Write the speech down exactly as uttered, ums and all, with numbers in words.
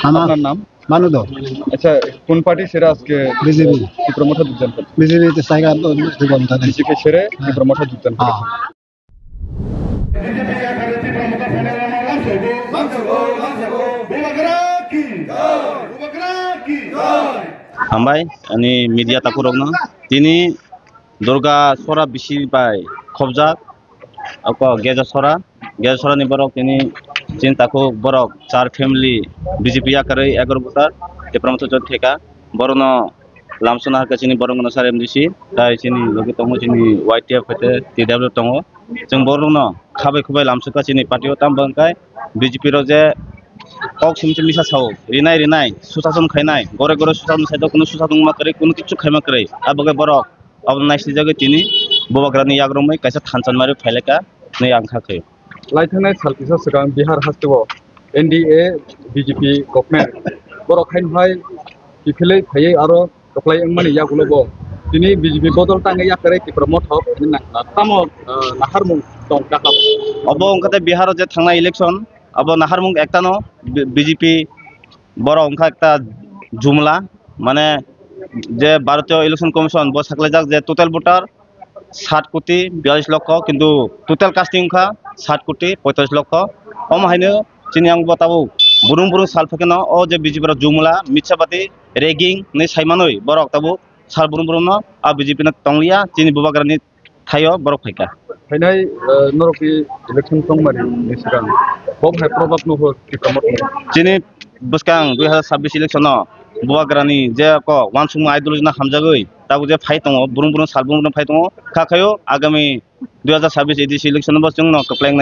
আমার আপনার নাম? মানু দো। আচ্ছা, কোন পার্টি ছেড়ে আজকে বিজেপি। ত্রিপুরা মঠে যোগদান করলেন? বিজেপি তে সাইগা তো যোগদান করে। বিজেপি ছেড়ে হ্যাঁ। ত্রিপুরা মঠে যোগদান হ্যাঁ। করেছেন। Hambai, ani media takhurokno. Tini Durga sora bisi bai khobjak, ako Geja sora, Geja sora ni borok tini chin takhuk borok char family B J P yakarwi egaroh voter, Tipra Motha Jot theka, borokno lamsona hakhe chini borokno sar M D C, tai chini logi tongo chini Y T F hwnkhe T W tongo. Chwng borokno khabai khubai lamsokha chini party o, tamo hwnkhe B J P rok je kok simi misa sao, rinai rinai, susason khainai, gore gore susason sai do, kunu susason ma kwrwi, kunu kichu khaima kwrwi, abo khe borok. Abo naisijagwi tini Bubagrani yagrumwi kaisa thansa nari phailaka hinwi ang kha khe. Lai thangnai sal kisa swkang Bihar hasteo N D A B J P government borok haino hai kiphilwi phaiwi aro toklai wngmani yagulo bo tini B J P bodol tangwi yakarwi Tipra Motha hinwi nangkha. Tamo, ah, naharmung tong kha. Obo wngkha tei Bihar o je thangnai election, abo naharmung ektano B-, B J P borok wngkha ekta jumla, mane je Bharatiya Election Commission bo saklaijak je total voter sat koti biyalish lokho, kintu total casting wngkha sat koti poitalis lokho. Omo haino chini ang bo tabuk burung burung sal phaikhe no o je B J P rok jumla mitsabati ragging hinwi saimanwi borok tabuk sal burung burung no a B J P no tongliya chini Bubagrani thaio borok phaikha. Phainai, eh, norokni election tongmani ni swkang kok hai probab nuhur Tipra Motha ni? Chini bwskang dui hazar sabbish election o Bubagrani je ko uansukma ideology no hamjagwi tabuk je phai tongo, burung burung sal burung burung phai tongo, kha khaio agami dui hazar sabbish A D C election o bo chwngno kwpleng nai.